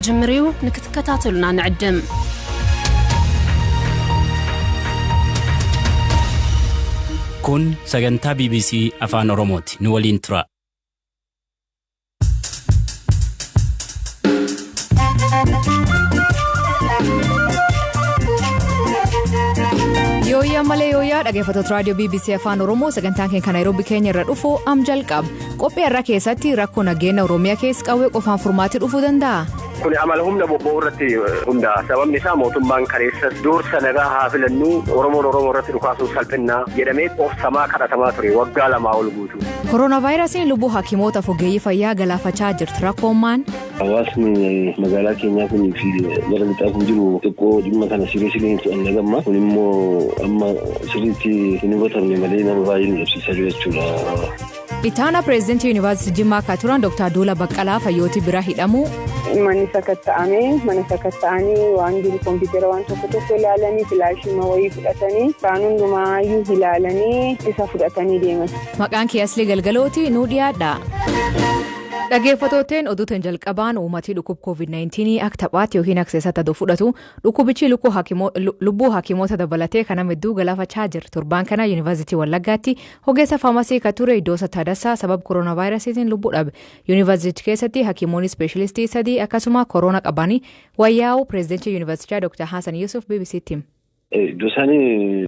ክጅምር እዩ፣ ንክትከታተሉና ንዕድም። Kun sagantaa BBC Afaan Oromooti. Nu waliin tura. Yooyyaa malee yooyyaa dhaggeeffattoota raadiyoo BBC Afaan Oromoo, sagantaan keenya kan Naayiroobii keenya irra dhufu am jalqaba. Qophii har'a keessatti rakkoo nageenya Oromiyaa keessa qawwee qofaan furmaatti dhufuu danda'a? Kun amala humna bobba'uu irratti hundaa'a. Sababni isaa mootummaan kaleessas dursa nagaa haa filannuu, Oromoon Oromoo irratti dhukaasuun salphinnaa jedhamee obsamaa kadhatamaa ture waggaa 2 ol guutuu. Kooronaavaayirasiin lubbuu hakimoota ogeeyyii fayyaa galaafachaa jirti. Rakkoon maal? Hawaasni magaalaa keenyaa kunii fi gara lixaa kun jiru xiqqoo dhimma kana sirrii hin fudhanne gamma. Kun immoo amma sirriitti hin hubatamne malee nama baay'ee nu dhabsiisaa jira jechuudha. Ittaanaa pireezidantii Yuunivarsiitii Jimmaa akka turan Dr. Duula Baqqalaa fayyooti bira hidhamuu. Manni sakatta'amee, mana sakatta'anii waan jiru kompiitara waan tokko tokko ilaalanii, filaashii wayii fudhatanii, waan hundumaayyuu ilaalanii isa fudhatanii deeman. Maqaan kee Asli Galgalooti, nuu dhiyaadha. Dhaggeeffattooteen oduutiin jalqabaan, uummatii dhukkuba COVID-19 akka taphaatti yookiin akka seesatti aduu fudhatu, dhukkubichi lubbuu hakimoota dabalatee kan nama hedduu galaafachaa jira. Torbaan kana Yuunivarsiitii Wallaggaatti ogeessa faamasii kan ture Iddoosa Taaddasaa sababa kooronaavaayirasiitiin lubbuu dhabe. Yuunivarsiitii keessatti hakimoonni ispeeshilistii sadii akkasuma kooroona qabanii wayyaa'uu pireezidantii yuunivarsiitichaa Dr. Hasan Yusuf BBCtti hime. Iddoo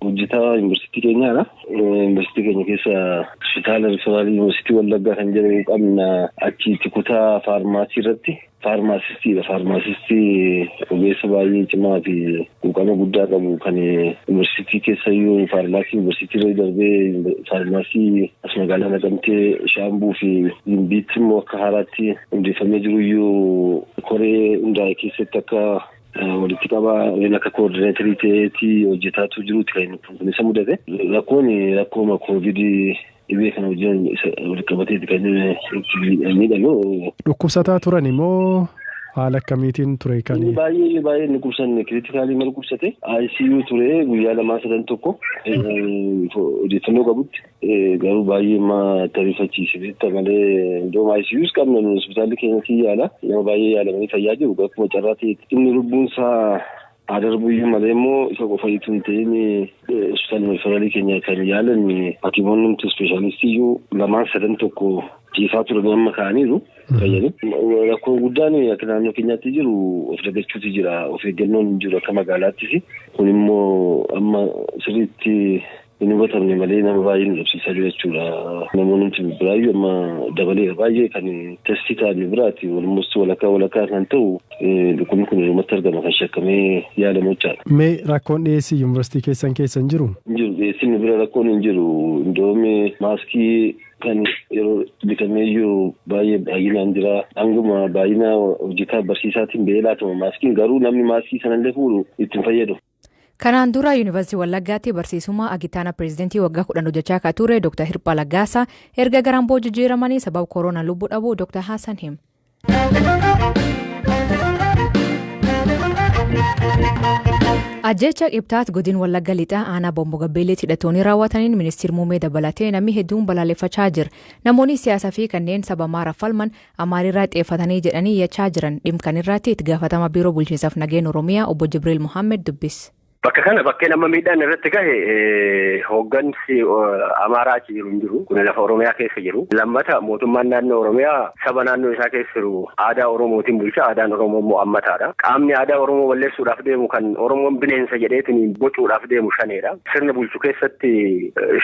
hojjetaa yuunivarsiitii keenyaadha. Yuunivarsiitii keenya keessa hospitaala riferaalii Yuunivarsiitii Wallaggaa kan jedhamu qabna. Achitti kutaa faarmaasii irratti faarmaasistiidha. Faarmaasistii ogeessa baay'ee cimaa fi quuqama guddaa qabu kan yuunivarsiitii keessayyuu faarmaasii yuunivarsiitii irra darbee faarmaasii as magaalaa Naqamtee, Shaambuu fi Gimbiitti immoo akka haaraatti hundeeffamee jiruyyuu koree hundaa'e keessatti akka walitti qabaa yookiin akka koordineetarii ta'eetii hojjetaatu jiruuti kan kun isa mudate. Rakkoon rakkooma koovidii dhibee kana wajjin isa walitti qabateeti kan inni itti miidhame. Dhukkubsataa turan immoo haala akkamiitiin ture kan? Inni baay'ee baay'ee inni dhukkubsanne, critically mal dhukkubsate, ICU ture guyyaa lamaa sadan tokko odeeffannoo qabutti, garuu baay'ee ma tariifachiise beekta malee iddoo ICUs qabna nu, hospitaalli keenyatti yaala nama baay'ee yaalamanii fayyaa jiru. Akkuma carraa ta'etti inni lubbuun isaa haa darbuyyuu malee immoo isa qofa itoo hin ta'in hospitaalli riferaalii keenya kan yaalan hakiimoonni nuti ispeeshaalistii iyyuu lamaan sadan tokko ciisaa turanii amma ka'aniiru. Fayyadu. Rakkoon guddaan akka naannoo keenyaatti jiru of dagachuutu jira. Of eeggannoon hin jiru akka magaalaattis. Kun immoo amma sirriitti hin hubatamne malee nama baay'ee nu dhabsiisaa jira jechuudha. Namoonni nuti biraayyuu amma dabaleera baay'ee kan testii ta'an biraati, walumatti walakkaa walakkaa kan ta'u dhukkubni kun irrumatti argama kan shakkamee yaalamu jechaadha. Mee rakkoon dhiyeessii yuunivarsiitii keessan keessa hin jiru? Hin jiru, dhiyeessiin bira rakkoon hin jiru. Indoomi maaskii kan yeroo bitamee jiru baay'ee baay'inaan jira. Hanguma baay'ina hojjetaa barsiisaatiin ba'ee laatama maaskiin, garuu namni maaskii sanallee fuudhu ittiin fayyadu. Kanaan dura Yuunivarsiitii Wallaggaatti barsiisummaa Agitaana pireezidantii waggaa 10 hojjechaa akka ture Dr. Hirphaa Laggaasaa erga gara Amboo jijjiiramanii sababa kooroonaan lubbuu dhabuu Dr. Hasan hima. Ajjecha Qibxaat godin Wallagga Lixaa aanaa Bombo Gabbeelleetti hidhattoonni raawwataniin ministeer muummee dabalatee namni hedduun balaaleffachaa jira. Namoonni siyaasaa fi kanneen saba Amaaraaf falman Amaariirraa xiyyeeffatanii jedhanii iyyachaa jiran. Dhimma kan irratti itti gaafatama biiroo bulchiinsaaf nageenya Oromiyaa obbo Jibriil Mohaammed dubbis. Bakka kana bakkeen amma miidhaan irratti gahe hooggansi Amaaraa achi jiru hin jiru. Kun lafa Oromiyaa keessa jiru. Lammata, mootummaan naannoo Oromiyaa saba naannoo isaa keessa jiru aadaa Oromootiin bulcha. Aadaan Oromoo immoo hammataadha. Qaamni aadaa Oromoo balleessuudhaaf deemu, kan Oromoon bineensa jedheetiin bocuudhaaf deemu, shaneedha. Sirna bulchu keessatti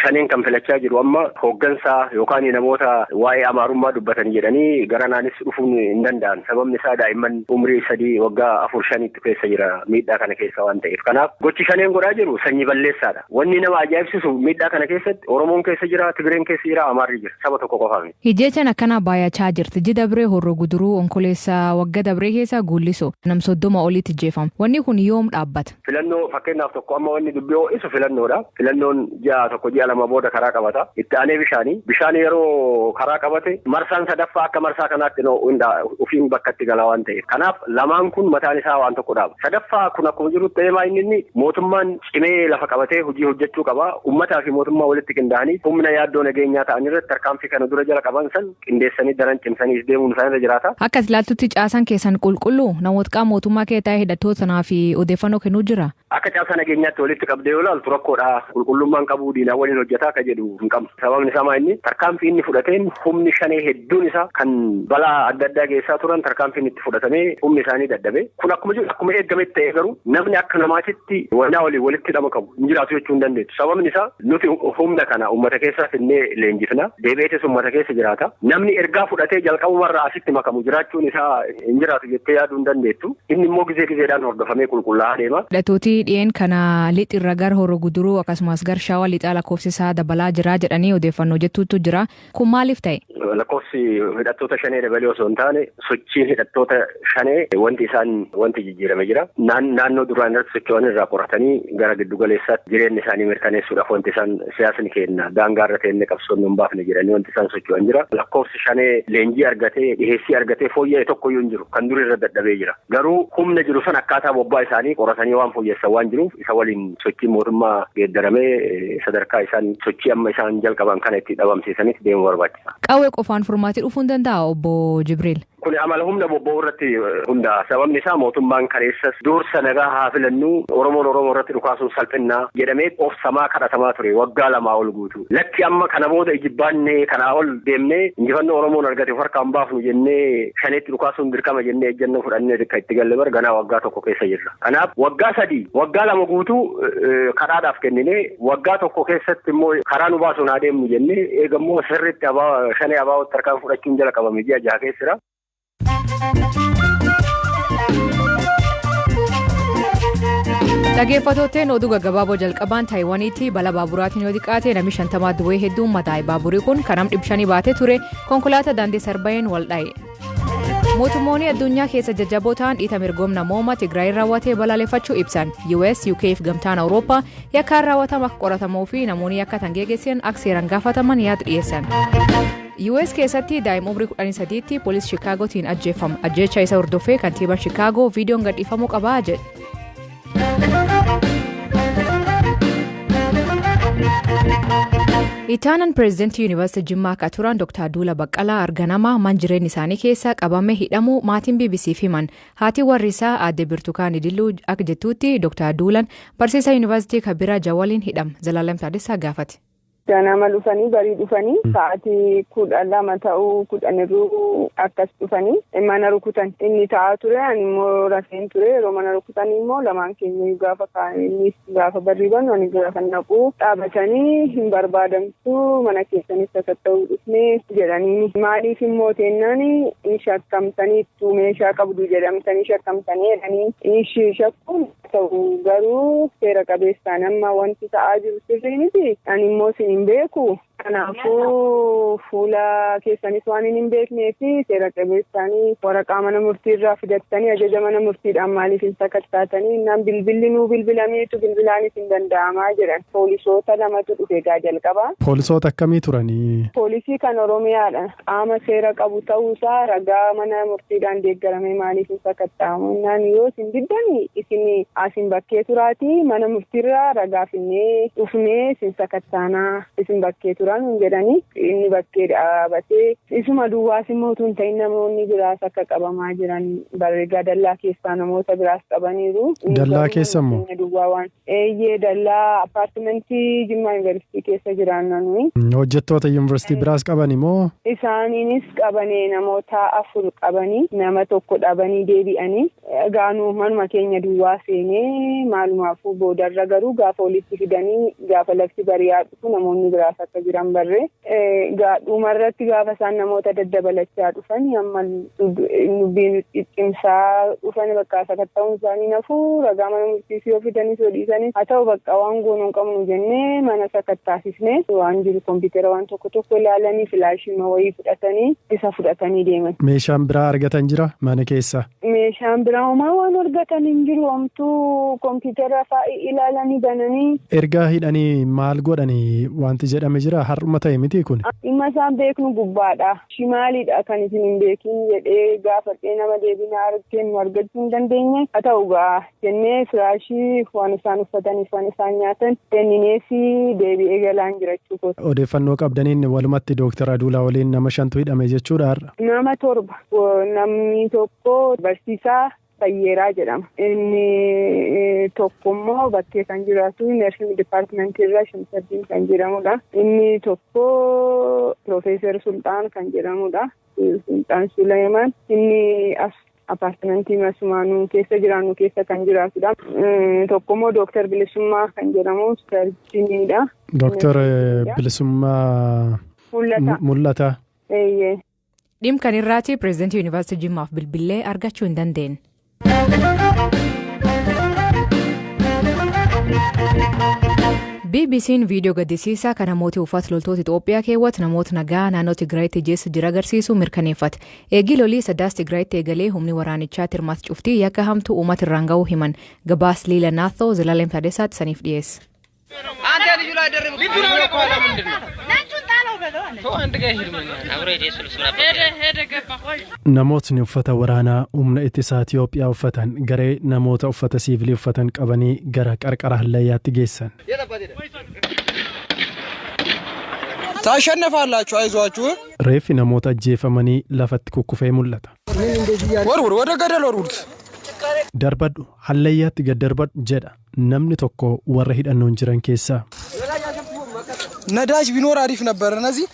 shaneen kan filachaa jiru amma hooggansaa yookaan namoota waa'ee Amaarummaa dubbatan jedhanii gara naanis dhufuun hin danda'an. Sababni isaa daa'imman umrii 3, waggaa 4, 5tti keessa jira miidhaa kana keessa waan ta'eef. Kanaaf gochi shaneen godhaa jiru sanyii balleessaadha. Wanni nama ajaa'ibsiisu miidhaa kana keessatti Oromoon keessa jira, Tigreen keessa jira, Amaarri jira. Saba tokko qofa miti. Hijjechaan akkanaa baay'achaa jirti. Ji dabree Horroo Guduruu, Onkoleessa wagga dabree keessa Guullisoo nam 30 olitti jeefama. Wanni kun yoom dhaabbata? Filannoo fakkeenyaaf tokko amma wanni dubbii ho'isu filannoodha. Filannoon ji'a tokko, ji'a 2 booda karaa qabata. Itti aanee bishaanii. Bishaan yeroo karaa qabate marsaan sadaffaa akka marsaa kanaatti ofiin bakka itti gala waan ta'eef. Kanaaf lamaan kun mataan isaa waan tokko dhaaba. Sadaffaa kun akkuma jiru ta'ee maa inni inni Mootummaan cimee lafa qabatee hojii hojjechuu qaba. Uummataa fi mootummaa walitti qindaa'anii humna yaaddoo nageenyaa ta'an irratti tarkaanfii kana dura jala qaban san qindeessanii daran cimsanii deemuun isaan irra jiraata. Akka ilaaltutti caasaan keessan qulqulluu namoota qaama mootummaa kee taa'ee hidhattoota sanaa fi odeeffannoo kennuu jira. Akka caasaa nageenyaatti walitti qabdee yoo ilaaltu rakkoodha. Qulqullummaan qabu diinaa waliin hojjetaa akka jedhu hin qabnu. Sababni isaa maa inni tarkaanfii inni fudhateen humni shanee hedduun isaa kan balaa adda addaa geessaa turan tarkaanfiin itti fudhatamee humni isaanii dadhabe. Kun akkuma jiru akkuma eegametti ta'ee garuu namni akka namaatitti walaa waliin walitti hidhama qabu hin jiraatu jechuu hin dandeettu. Sababni isaa nuti humna kana uummata keessaa finnee leenjifna. Deebi'eetis uummata keessa jiraata. Namni ergaa fudhatee jalqabumarraa asitti makamu jiraachuun isaa hin jiraatu jettee yaaduu hin dandeettu. Inni immoo gizee gizeedhaan hordofamee qulqullaa'aa deema. Hidhattooti dhiyeen kana lixirra gara Horoo Guduruu akkasumas gara Shawaa Lixaa lakkoofsi isaa dabalaa jira jedhanii odeeffannoo jettuutu jira. Kun maaliif ta'e? Lakkoofsi hidhattoota shanee dabalee osoo hin taane sochiin hidhattoota shanee wanti isaan wanti jijjiirame jira. Naannoo duraan irratti socho'an irraa qoratanii gara giddu galeessaatti jireenya isaanii mirkaneessuudhaaf wanti isaan siyaasni kenna daangaa irra teenne qabsoon hin baafne jedhanii wanti isaan socho'an jira. Lakkoofsi shanee leenjii argatee dhiheessii argatee fooyya'e tokkoyyuu hin jiru. Kan durii irra dadhabee jira. Garuu humna jiru san akkaataa bobbaa isaanii qoratanii waan fooyyessan waan jiruuf isa waliin sochii mootummaa geeddaramee sadarkaa isaan sochii amma isaan jalqaban kana itti dhabamsiisanitti deemuu barbaachisa. Qawwee qofaan furmaatii dhufuu hin danda'a obbo Jibriil. Kun amala humna bobba'uu irratti hundaa'a. Sababni isaa mootummaan kaleessas dursa nagaa haa filannu Oromoon Oromoo irratti dhukaasuun salphinnaa jedhamee of samaa kadhatamaa ture waggaa 2 ol guutuu. Lakki amma kana booda ijibbaannee kanaa ol deemnee injifannoo Oromoon argate of harkaan baafnu jennee shaneetti dhukaasuun dirqama jennee ejjennoo fudhannee akka itti galle bar ganaa waggaa 1 keessa jirra. Kanaaf waggaa 3 waggaa 2 guutuu kadhaadhaaf kenninee waggaa 1 keessatti immoo karaa nu baasuun haa deemnu jennee eegammoo sirriitti shanee abaa'ootti harkaan fudhachuun jala qabame ji'a 6 keessira. Dhaggeeffattootni oduu gaggabaaboo jalqabaan Taayiwaaniitti balaa baaburaatiin yoo xiqqaate namni 50 du'ee hedduun madaa'e. Baaburri kun kan namni 500 baatee ture konkolaataa daandii sarba'een wal dha'e. Mootummoonni addunyaa keessa jajjaboo ta'an dhiita mirgoom namooma Tigraay raawwatee balaaleffachuu ibsan. US, UK fi gamtaan Awurooppaa yakkaan raawwatama akka qoratamuu fi namoonni yakka tan geggeessan akka seeraan gaafataman yaada dhiyeessan. US keessatti daa'ima umrii 13tti poolisii Shikaagootiin ajjeefama. Ajjeecha isa hordofee kantiibaan Shikaagoo viidiyoon gadhiifamuu qabaa jedhe. Itaanan pireezidantii Yuunivarsiitii Jimmaa akka turan Dr. Duula Baqqalaa arganama man jireenya isaanii keessa qabame hidhamuu maatiin BBCf himan. Haati warri isaa aadde Birtukaan Idilluu akka jettutti Dr. Duulaan barsiisaa Yuunivarsiitii Kabira Jawaliin hidhama. Zalaalam Taaddasaa gaafate. Ganama dhufanii barii dhufanii sa'aatii 12 ta'uu kudhanirruu akkas dhufanii mana rukutan. Inni taa'aa ture ani immoo rafeen ture yeroo mana rukutan immoo lamaan keenya gaafa innis gaafa barrii banu ani gaafa naquu dhaabatanii hin barbaadamtu mana keessanis sakatta'uu dhufnee jedhanii maaliif immoo teennaan hin shakkamtaniittu meeshaa qabdu jedhamtanii shakkamtanii jedhanii ishii shakkuun ta'u garuu seera qabeessaan amma wanti ta'aa jiru sirrii miti ani immoo hin beeku. Kanaafuu fuula keessanis waan hin beeknee fi seera qabeessaanii waraqaa mana murtiirraa fidattanii ajaja mana murtiidhaan maaliif hin sakattaatanii innaan bilbilli nuu bilbilameetu bilbilaanis hin danda'amaa jedhan. Poolisoota lamatu dhufe egaa jalqaba. Poolisoota akkamii turanii? Poolisii kan Oromiyaadha. Qaama seera qabu ta'uusaa ragaa mana murtiidhaan deeggaramee maaliif hin sakatta'amu innaan yoo isin diddanii isin asin bakkee turaatii mana murtiirraa ragaa finnee dhufnee isin sakattaanaa isin bakkee turan jedhanii inni bakkee dhaabatee isuma duwwaas immoo utuu hin ta'in namoonni biraas akka qabamaa jiran barreegaa dallaa keessaa namoota biraas qabaniiru. Dallaa keessa immoo? Duwwaa waan eeyyee dallaa appaartimentii Jimmaa Yuunivarsiitii keessa jiran nuyi. Hojjettoota yuunivarsiitii biraas qaban immoo? Isaaniinis qabanii namoota 4 qabanii nama 1 dhabanii deebi'anii gaanuu manuma keenya duwwaa seenee maalumaafuu boodarra garuu gaafa walitti fidanii gaafa lafti bari'aa dhufu namoonni biraas akka jiran barree dhumarratti gaafa isaan namoota daddabalachaa dhufan amma dubbiin cimsaa dhufan bakka sakatta'uun isaanii nafuu ragaa mana murtiisii yoo fidanis yoo dhiisanis haa ta'u bakka waan goonuu hin qabnu jennee mana sakattaasisnee waan jiru kompiitara waan tokko tokko ilaalanii filaashii wayii fudhatanii isa fudhatanii deeman. Meeshaan biraa argatan jira mana keessa? Meeshaan biraa homaa waan argatan hin jiru homtuu kompiitara fa'aa ilaalanii bananii. Erga hidhanii maal godhanii wanti jedhame jira? Har'uma ta'e miti kun. Dhimma isaan beeknu gubbaadha. Shimaaliidha kan isin hin beekin jedhee gaafadhee nama deebinaa kennu argachuu hin dandeenye. Haa ta'u gaa jennee firaashii waan isaan uffataniif waan isaan nyaatan kennineefi deebi'ee galaan jirachuu kooti. Odeeffannoo qabdaniin walumatti Dooktar Aduulaa waliin nama shantu hidhame jechuudha har'a. Nama torba. Namni tokko barsiisaa Fayyeeraa jedhama. Inni tokko immoo bakkee kan jiraatu nursing departmentii irraa Shamsaddiin kan jedhamudha. Inni tokko Piroofeesar Sulxaan kan jedhamudha. Sulxaan Suleeman. Inni as apartmentii masumaanuu keessa jiraannu keessa kan jiraatudha. Tokko immoo Dooktar Bilisummaa kan jedhamu surgeoniidha. Dooktar Bilisummaa Mul'ata. Mul'ata. Eeyyee. Dhimma kan irraati pireezidantii Yuunivarsiitii Jimmaaf bilbilee argachuu hin dandeenye. BBC'n viidiyoo gaddisiisaa kan namooti uffata loltoota Itoophiyaa keewwatu namoota nagaa naannoo Tigraayitti jeessu jira agarsiisu mirkaneeffate. Eegii lolii Sadaas Tigraayitti eegalee humni waraanichaatti hirmaatu cuftii yakka hamtuu uummata irraan ga'uu himan. Gabaas Liila Naathoo Zalaalem Taadessaatti saniif dhiyeessa. Namootni uffata waraanaa humna ittisaa Itiyoophiyaa uffatan garee namoota uffata siivilii uffatan qabanii gara qarqara hallayyaatti geessan. ታሸንፋላችሁ፣ አይዟችሁ። Reeffi namoota ajjeefamanii lafatti kukkufee mul'ata. ወርውር፣ ወደ ገደል ወርውሩት። Darbadhu, hallayyaatti gad darbadhu jedha namni tokko warra hidhannoon jiran keessaa. ነዳጅ ቢኖር አሪፍ ነበር። እነዚህ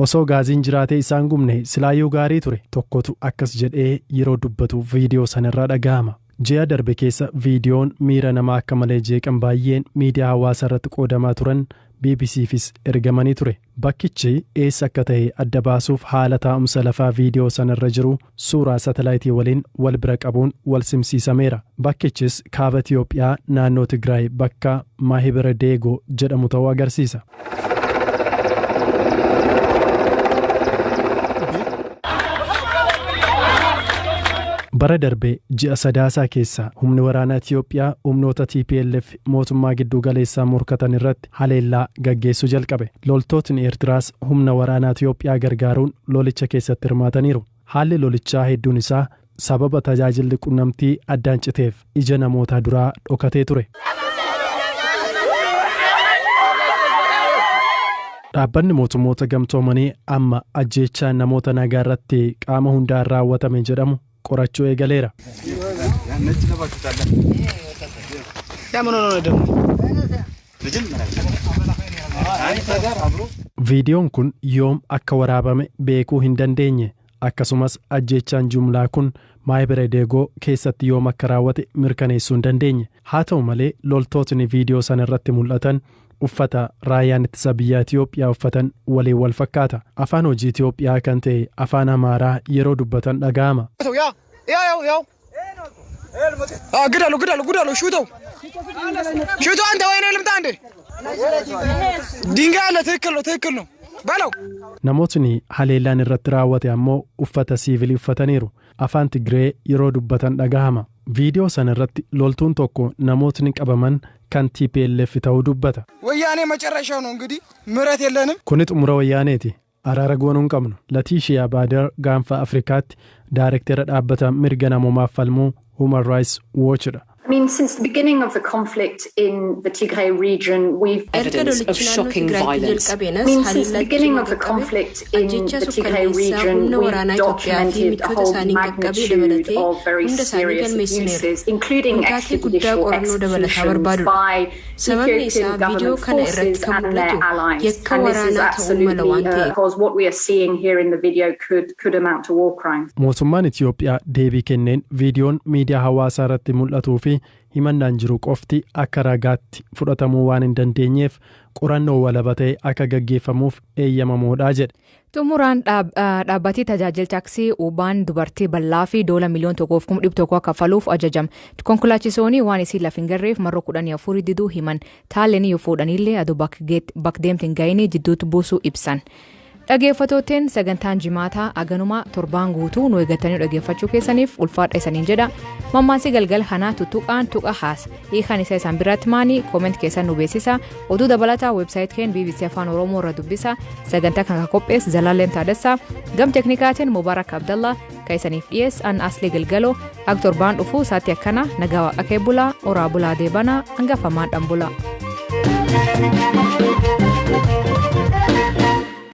Osoo gaaziin jiraatee isaan gubne silaayyuu gaarii ture, tokkotu akkas jedhee yeroo dubbatu viidiyoo sanarraa dhaga'ama. Ji'a darbe keessa viidiyoon miira namaa akka malee jeeqan baay'een miidiyaa hawaasaa irratti qoodamaa turan BBCfis ergamanii ture. Bakkichi eessa akka ta'e adda baasuuf haala taa'umsa lafaa viidiyoo sanarra jiru suuraa saatalaayitii waliin wal bira qabuun wal simsiisameera. Bakkichis kaaba Itiyoophiyaa naannoo Tigraay bakka Maahibira Deegoo jedhamu ta'uu agarsiisa. Bara darbe ji'a Sadaasaa keessa humni waraanaa Itiyoophiyaa humnoota TPLF mootummaa gidduu galeessaa morkatan irratti haleellaa gaggeessuu jalqabe. Loltootni Eertiraas humna waraanaa Itiyoophiyaa gargaaruun lolicha keessatti hirmaataniiru. Haalli lolichaa hedduun isaa sababa tajaajilli qunnamtii addaan citeef ija namootaa duraa dhokatee ture. Dhaabbanni mootummoota gamtoomanii amma ajjeechaa namoota nagaa irratti qaama hundaan raawwatame jedhamu qorachuu eegaleera. Viidiyoon kun yoom akka waraabame beekuu hin dandeenye. Akkasumas ajjeechaan jumlaa kun Maayibira Deegoo keessatti yoom akka raawwate mirkaneessuu hin dandeenye. Haa ta'u malee loltootni viidiyoo sana irratti mul'atan uffata raayyaan ittisa biyya Itiyoophiyaa uffatan waliin wal fakkaata. Afaan hojii Itiyoophiyaa kan ta'e afaan Amaaraa yeroo dubbatan dhaga'ama. ግደሉ፣ ግደሉ፣ ግደሉ። ሹተው፣ ሹተው። አንተ ወይኔ ልምጣ እንዴ? ድንጋይ አለ። ትክክል ነው፣ ትክክል ነው በለው። Namootni haleellaan irratti raawwate ammoo uffata siivilii uffataniiru. Afaan Tigree yeroo dubbatan dhagahama. Viidiyoo sana irratti loltuun tokko namootni qabaman kan TPLF ta'uu dubbata. ወያኔ መጨረሻው ነው እንግዲህ፣ ምህረት የለንም። Kuni xumura wayyaaneeti. Araara goonuu hin qabnu. Latiishiyaa Baader gaanfa Afrikaatti daayirektera dhaabbata mirga namoomaaf falmuu Human Rights Watchidha. I mean, since the beginning of the conflict in the Tigray region, we've Erga evidence of lolichi naannoo shocking Tigraayitti violence. jalqabeen I as mean, since the haleellaa beginning cimaa of the qaqqabe conflict in ajjechaa the Tigray sukkanneessaa region, humna we've waraanaa Itoophiyaa fi documented a michoota whole isaaniin qaqqabee magnitude dabalatee of very hunda isaanii serious galmeessineera. abuses, including Kun taatee guddaa extrajudicial qorannoo dabalataa executions barbaadudha. by Sababni isaa Ethiopian viidiyoo government kana irratti forces kan and their mul'atu allies. yakka And this is waraanaa ta'uu mala waan absolutely ta'eef. because what we are seeing here in the video could amount to war crimes. Mootummaan Itiyoophiyaa deebii kenneen viidiyoon miidiyaa hawaasaa irratti mul'atuu fi himannaan jiru qofti akka ragaatti fudhatamuu waan hin dandeenyeef qorannoo walaba ta'e akka gaggeeffamuuf eeyyamamoodha jedhe. Xumuraan dhaabbatii tajaajila taaksii Uubaan dubartii bal'aa fi doola 1,100,000 akka kaffaluuf ajajame. Konkolaachisoonni waan isiin lafa hin garreef marroo 14 diduu himan. Taalleen yoo fuudhanillee aduu bakka deemte hin ga'in jidduutti buusuu ibsan. Dhaggeeffattootteen, sagantaan jimaataa aganumaa. Torbaan guutuu nu eeggatanii dhaggeeffachuu keessaniif ulfaadha isaniin jedha. Mammaansi galgal kanaa "Tuttuqaan tuqa haasa", hiikaan isa isaan biratti maanii? Comment keessan nu beeksisa. Oduu dabalataa website keen BBC Afaan Oromoo irra dubbisa. Sagantaa kan qopheesse Zalaalem Taadessaa, gam teknikaatiin Mubaarak Abdallaa, kan isaniif dhiyeesse an Asli Galgaloo. Ak torbaan dhufuu isaatti akkana nagaa waaqa kee bulaa, oraa bulaa, deebanaa hangafamaan dhan bulaa.